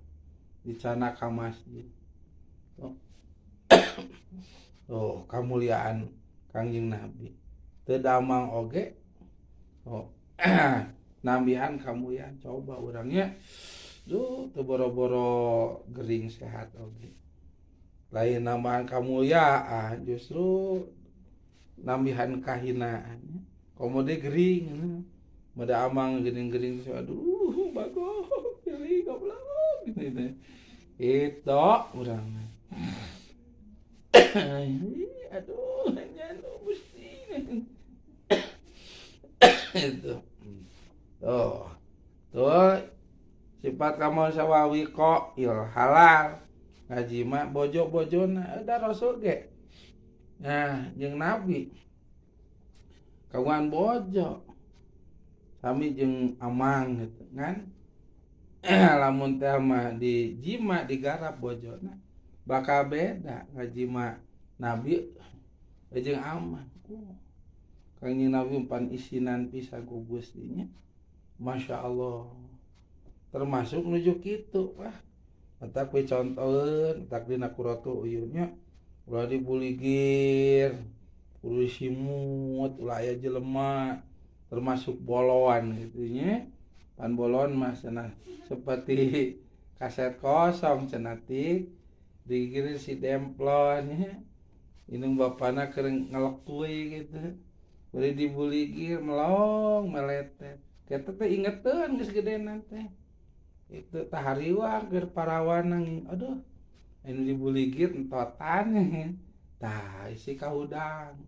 dicana ka masjid. Tuh. Oh, kamuliaan Kangjeng Nabi. Teu damang oge. Oh. Nambihan kamuliaan coba urangnya. Duh, teu boro-boro gering sehat oge. Lain nambahan kamuliaan, justru nambihan kahinaan. Komo deui gering. Mada amang gering-gering aduh bagong gering goblok gitu. Itu urang. Aduh, nya Gusti. Itu. Tuh. Tuh sifat kamu sawawi kok il halal. Ngaji mah bojo-bojona da Rasul ge. Nah, jeung Nabi. Kagungan bojo. Sami jeung amang gitu kan. Lamun teh mah dijima digarap bojona bakal beda ngajima Nabi jeung amang. Kangjeng Nabi pan isinan pisan ku Gusti nya. Masya Allah. Termasuk nuju kitu wah. Matak we contoheun, tak dina Qurratul Uyunnya ulah dibuligir, ulah simut, ulah aya jelema, termasuk boloan gitu nya. Pan boloan mah cenah seperti kaset kosong cenah tik digirir si demplon nya. Indung bapana keur ngelekui gitu. Bari dibuligir melong meletet. Kita teh ingeteun geus gedena teh. Itu tah hariwang keur parawanang. Aduh, anu dibuligir entotan. Tah isi kahudang.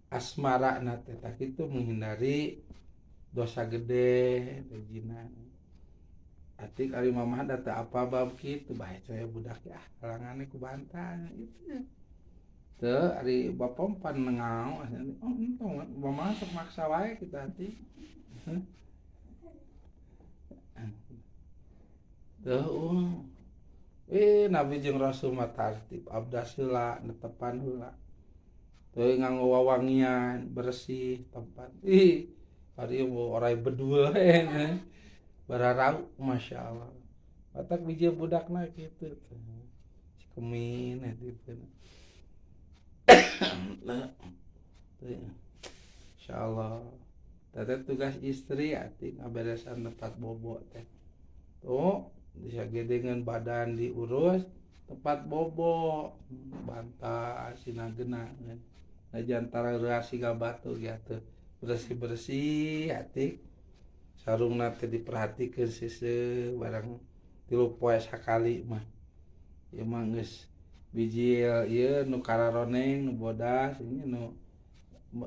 Asmara na teh tah kitu menghindari dosa gede rejina. Atik ari mamah da teu apa bab kitu bae saya budak ah halangane ku bantal gitu. Teu ari bapa pan ngao oh entong mamah sok maksa wae kitu atik. Tuh, Nabi jeung Rasul mah tartib, abdas heula, netepan heula. Teu nganggo wawangian, bersih tempat. Ih, ari orai bedul we. Bararau, Masya Allah. Matak biji budakna kitu. Si kemin eta teh. Insyaallah. Teh tugas istri ati ngaberesan tempat bobo teh. Tuh, bisa gedengan badan diurus tempat bobo bantal sinagena nah jantara reuas siga batu gitu bersih-bersih atik sarungna teh diperhatikeun siseu barang 3 poe sakali mah ieu mah geus bijil ieu nu kararoneng nu bodas ini nu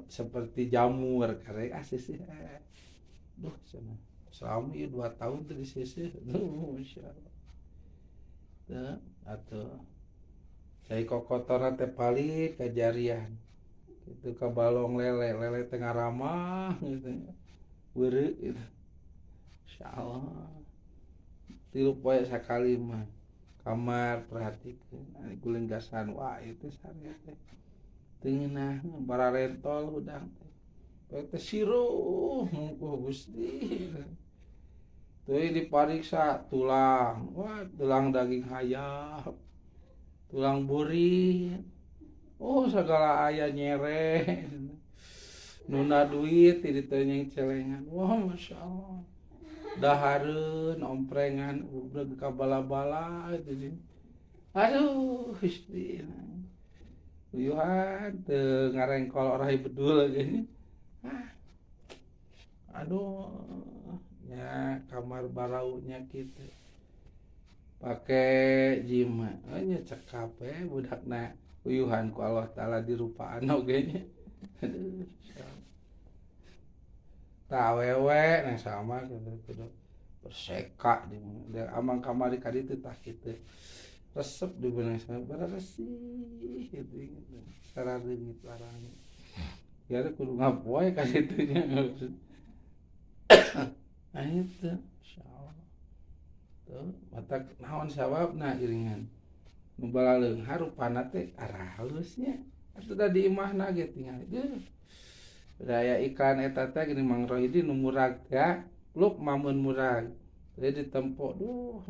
seperti jamur karek ah siseu duh cenah selama ieu 2 tahun teh disisih. Duh, masyaallah. Teu atuh. Cai kokotorna teh palit kajarian. Kitu ka balong lele, lele teh ngaramah gitu. Weureu gitu. Insyaallah. 3 poe sakali mah kamar perhatikeun, guling gasan wae teh sare teh. Teu ngeunah bararentol hudang teh. Teh siruh mungkuh Gusti. Teuing dipariksa tulang, wah tulang daging hayam, tulang burit. Oh segala aya nyere. Nuna duit di ditu celengan. Wah Masya Allah. Dahareun omprengan ubreg ka bala-bala gitu. Aduh, istri. Uyuhan teu ngarengkol orai bedul gini. Ah. Aduh, nya kamar baraunya kitu. Pake jima, oh nya cekap we budakna uyuhan ku Allah Taala dirupaan oge nya. Aduh, tah awewe nah sama kitu kudu berseka di amang kamari ka ditu tah kitu. Resep di beunang sama beresih kitu sarareungit barang. Ya kudu ngapoe ka ditu nya. Nah itu insyaallah. Tuh mata naon sababna iringan. Nu balaleunghar rupana teh arahalusnya. Atuh da di imahna ge tingali. Deuh. Daya iklan eta teh geuning Mang Rohidi nu murag teh, luk mamun murag. Jadi ditempo duh.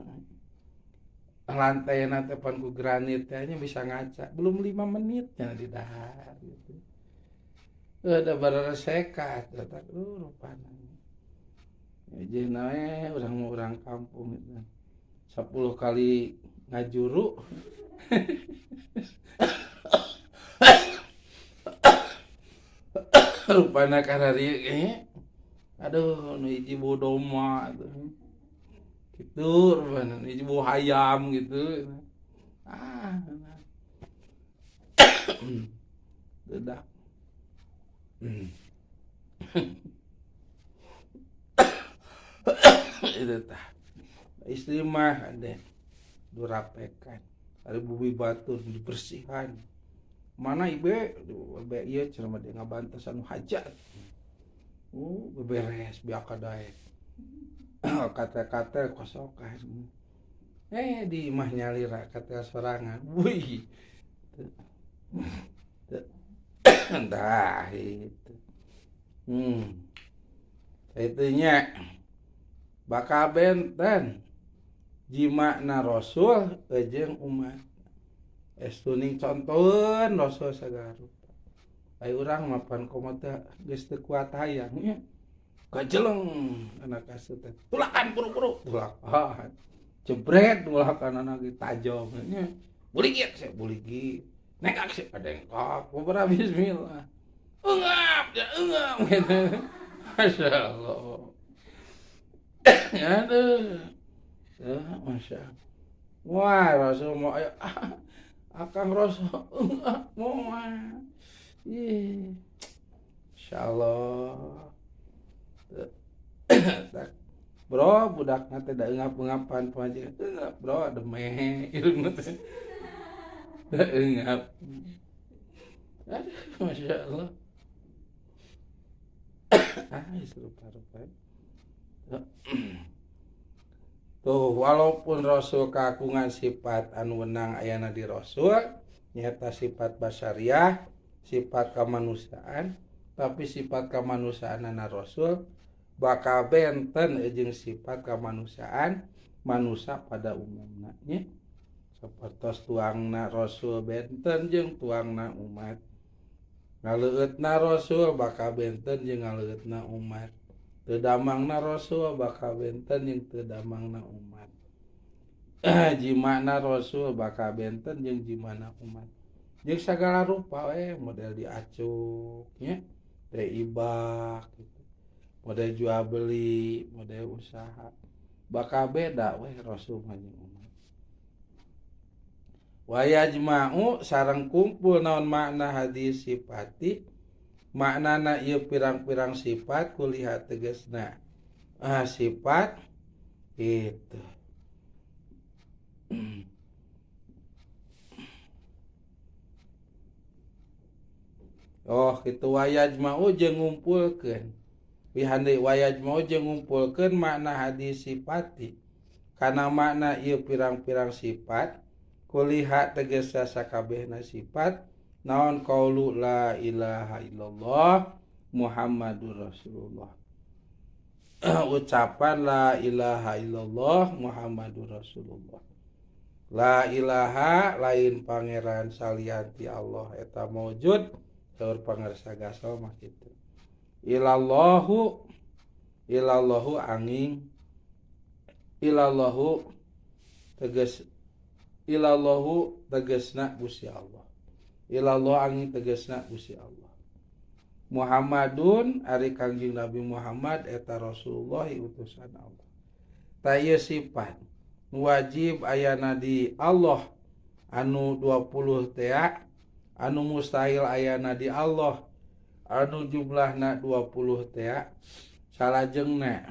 Lantaina teh pan ku granit teh nya bisa ngaca. Belum 5 menit nya di dahar gitu. Da barareseka atuh tah rupana. Jeung we urang mah urang kampung gitu. 10 kali ngajuru. Rupana kararieu ge. Aduh, nu hiji bau domba atuh. Kitu rupana, nu hiji bau hayam gitu. Ah. Dedak. Itu tah. Istri mah ade durapekan. Ari bumi batur dibersihan. Mana ibe? Ibe ieu cenah mah ngabantos anu hajat. Beberes biaka daek. Kate-kate kosokan. Di imah nyalira katel sorangan. Wih. Tah itu. Itunya bakal benten jimakna Rasul jeung umat. Estuning contoheun Rasul sagala rupa. Ai urang mah pan komo teh geus teu kuat hayang nya. Kajeleng anak kasut teh. Tulakan buru-buru, tulakan. Jebret tulakan anak ge tajong nya. Buligit sia buligit. Nengkak sia kadengkak. Babara bismillah. Eungap ya eungap gitu. Masya Allah. Aduh. Masya Allah. Wah, Rasul mau ayo. Akang Rasul mau. Ih. Masya Allah. Bro, budakna teh da eungap-eungapan pamajikan. Eungap, bro, demeh irungna teh. Da eungap. Aduh, Masya Allah. Ah, rupa-rupa. Tuh, walaupun Rasul kagungan sifat anu wenang ayana di Rasul, nyata sifat basyariah, sifat kemanusiaan, tapi sifat kemanusiaanana Rasul bakal benten jeung sifat kemanusiaan manusia pada umumna nya. Sapertos tuangna Rasul benten jeung tuangna umat. Ngaleueutna Rasul bakal benten jeung ngaleueutna umat. Teu damangna Rasul bakal benten jeung teu damangna umat. Jimana Rasul bakal benten jeung jimana umat. Jeung sagala rupa we model diacuk nya, teh ibak gitu. Model jual beli, model usaha bakal beda we Rasul mah jeung umat. Wa yajma'u sareng kumpul naon makna hadis sifati, maknana ieu pirang-pirang sifat kulihat tegasna. Sifat itu. Oh, kitu wayajma'u jeung ngumpulkeun. Wihande wayajma'u jeung ngumpulkeun makna hadis sifati. Kana makna ieu pirang-pirang sifat kulihat tegasna sakabehna sifat naon qaulu la ilaha illallah Muhammadur Rasulullah. Ucapan la ilaha illallah Muhammadur Rasulullah. La ilaha lain pangeran salian ti Allah eta maujud, saur pangarsa Gasol mah kitu. Ilallahu, ilallahu angin, ilallahu tegas, ilallahu tegasna Gusti Allah. Ilallah angin tegasna Gusti Allah. Muhammadun ari Kangjeng Nabi Muhammad eta Rasulullah utusan Allah. Tah ieu sifat wajib ayana di Allah anu 20 tea, anu mustahil ayana di Allah anu jumlahna 20 tea. Salajengna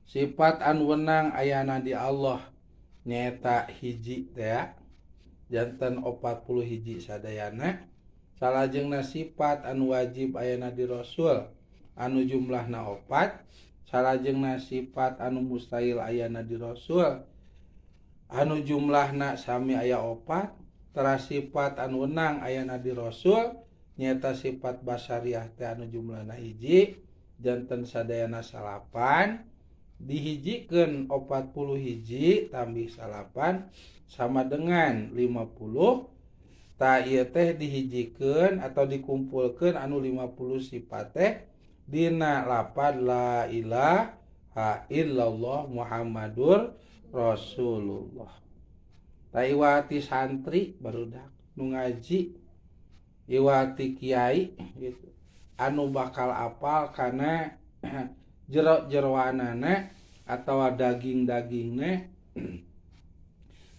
sifat anu wenang ayana di Allah nyaeta hiji tea, janten 40 hiji sadayana. Salajengna sifat anu wajib ayana di Rasul anu jumlahna 4. Salajengna sifat anu mustahil ayana di Rasul anu jumlahna sami aya 4. Teras sifat anu wenang ayana di Rasul nyaeta sifat basariah teh anu jumlahna hiji, janten sadayana 9. Dihijikeun 40 hiji tambih 9 sama dengan 50. Tah ieu teh dihijikeun atau dikumpulkeun anu 50 sifat teh dina lapad la ilaha illallah Muhammadur Rasulullah. Tah iwati santri barudak nu ngaji, iwati kiai gitu anu bakal apal kana jero-jeroanana atau daging-dagingna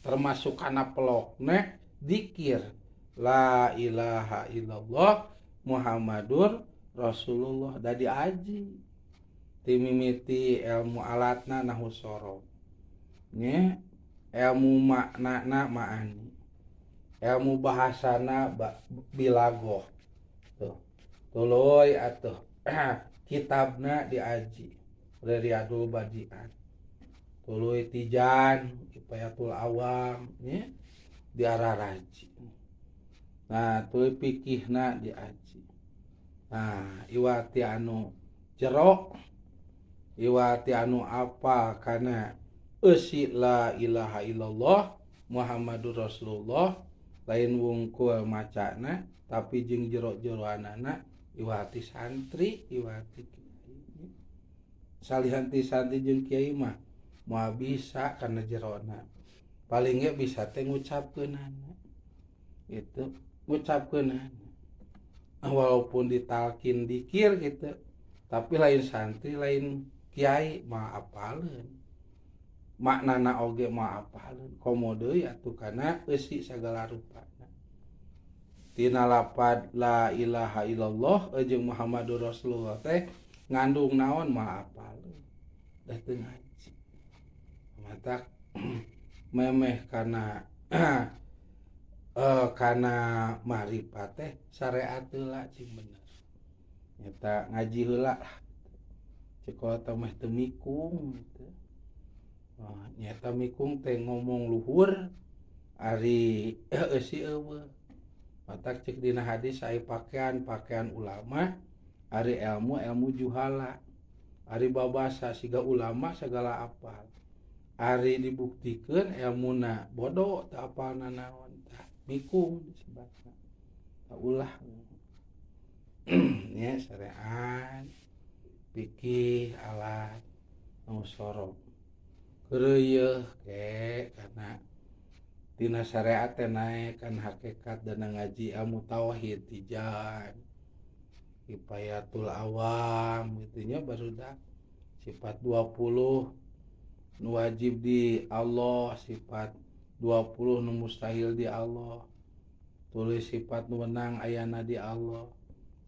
termasuk kana pelokna dikir la ilaha illallah Muhammadur Rasulullah. Da diaji timimiti ilmu alatna nahu sorof nya, ilmu maknana maani, ilmu bahasana bilagoh tuh tuluy atuh kitabna diaji Riyadul Badian, tuluy Tijan Kifayatul Awam nya diararaji. Nah tuluy fikihna diaji. Nah iwati anu jero, iwati anu apa kana eusi la ilaha illallah Muhammadur Rasulullah lain wungkul macana tapi jeung jero-jeroanana iwati santri, iwati kiai. Salihan ti santri jeung kiai mah moal bisa kana jerona, paling ge bisa teh ngucapkeunana gitu, ngucapkeunana walaupun ditalkin dikir gitu, tapi lain santri lain kiai mah apaleun maknana oge mah apaleun, komo deui atuh kana eusi sagala rupana. Tina lapad la ilaha illallah jeung Muhammadur Rasulullah teh ngandung naon mah apaleun da teu ngaji. Matak memeh kana kana marifat teh syariat heula cing bener, nyata ngaji heula lah cek teh meh teu mikung gitu. Oh, nyata mikung teh ngomong luhur ari eusi eueuh. Matak cek dina hadis ai pakaian pakaian ulama, ari ilmu ilmu juhala, ari babasa siga ulama segala apal, ari dibuktikeun ilmuna bodoh teu apal nanaon. Tah mikung disebutna tah ulah nya syariat fikih alat nu sorof keureuyeeh ke kana tina syariat teh naek kan hakikat dana ngaji ilmu tauhid Tijan Kifayatul Awam gitu nya barudak. Sifat 20 nu wajib di Allah, sifat 20 nu mustahil di Allah, tulis sifat nu wenang ayana di Allah,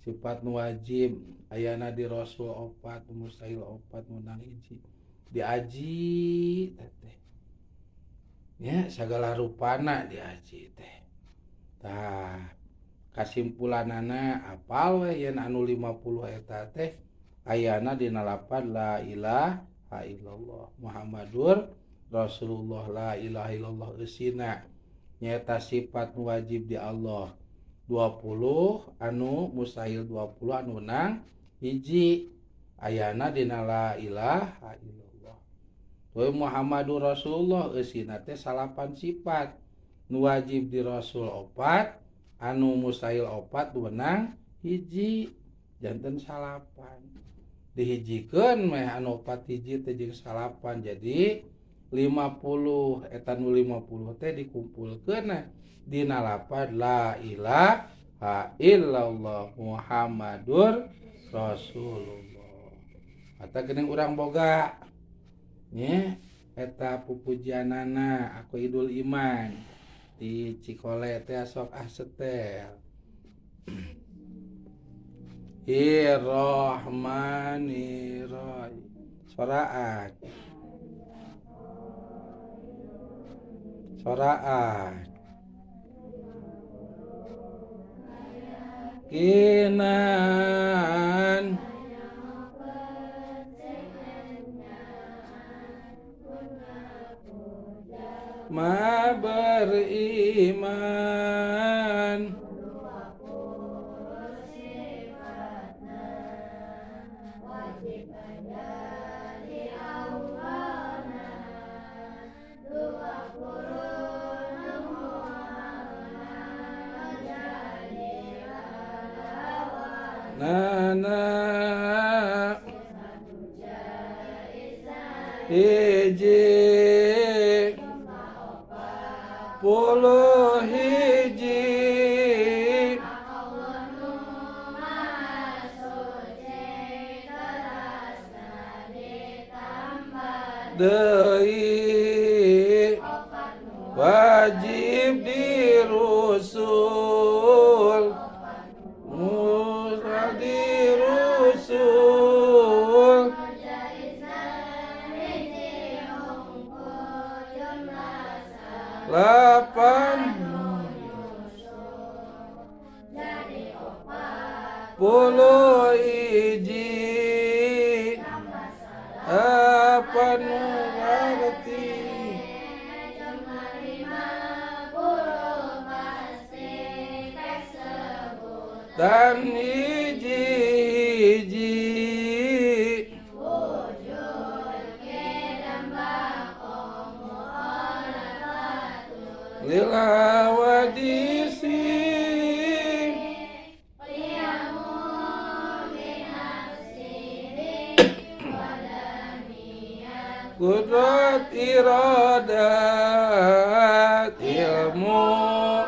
sifat nu wajib ayana di Rasul 4, nu mustahil 4, nu wenang hiji diaji teh nya sagala rupana diaji teh. Tah kasimpulanana apal we yen anu 50 eta teh ayana dina lapad la ilaha illallah Muhammadur Rasulullah. La ilaha illallah eusina nyaeta sifat nu wajib di Allah 20, anu mustahil 20, anu menang hiji. Ayana dina la ilaha illallah. Wa Muhammadur Rasulullah eusina teh salapan sifat. Nu wajib di Rasul opat, anu mustahil opat wenang hiji, janten salapan. Dihijikeun meh anu opat hiji teh jeung salapan jadi 50 eta nu 50 teh dikumpulkeun dina lapad la ilaha illallah Muhammadur Rasulullah. Eta geuning urang boga nya eta pupujianana aku Idul Iman di Cikole teh sok ah setel. Irrahmanirrahim. Soraat. Soraat. Kinan ma beriman nana hiji puluh hiji deui wajib dirusul murah dirusul lapan puluh hiji apa nu ngarti dan hiji hiji lil hawadisi kudrat iradat ilmu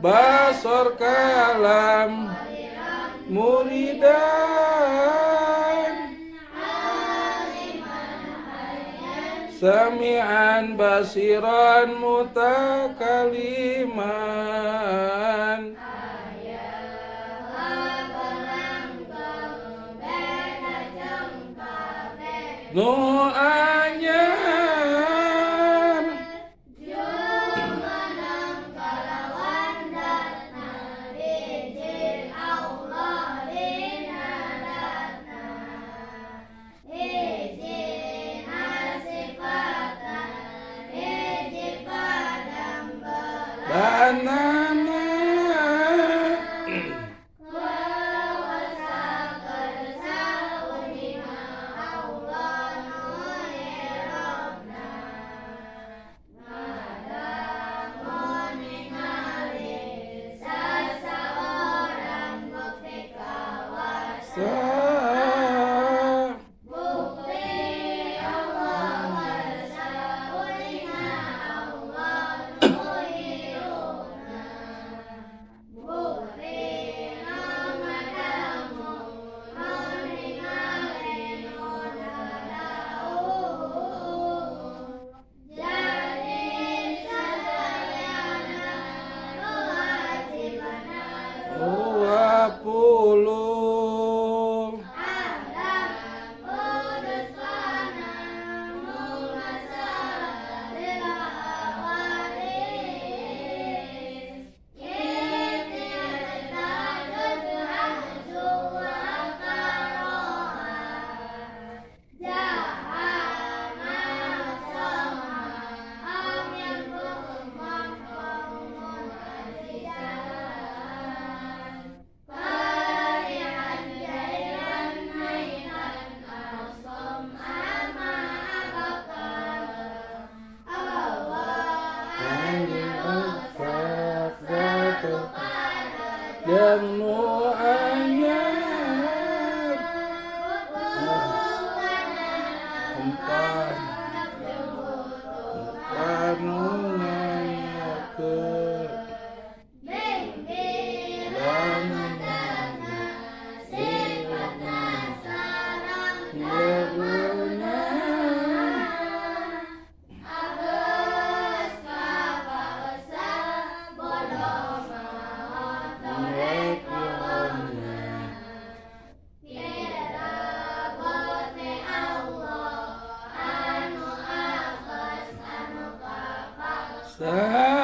basor kalam muridan sami'an basiran mutakaliman nu anyar Jumeneng kalawan datna hiji Allah dina datna hiji sifatna hiji padang banana Kuasa kersa uninga Allah nu hirupna ngadangu ningali sasaorang bukti kawasa bukti Allah kersa uninga Allah nu hirupna. Ujang nu anyar empat anu nganyakeun Sang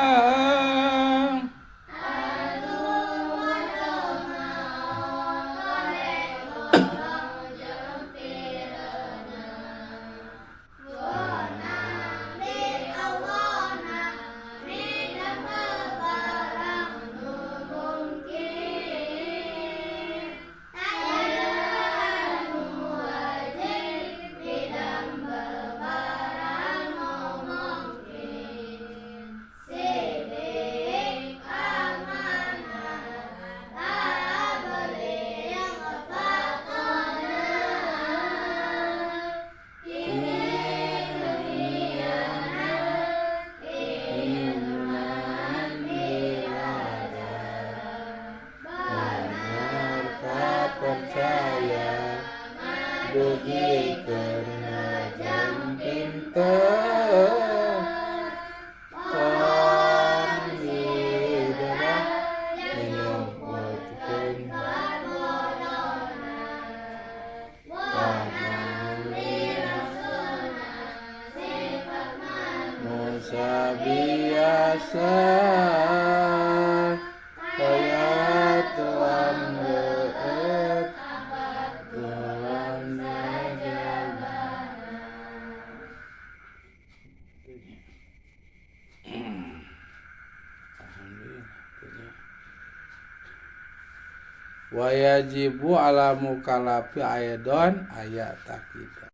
percaya dugi kana jam pinter tong hidara minumutkeun Musa biasa kaya tuang leet tuang. Wajibu ala mukalafi aidon ayat takida.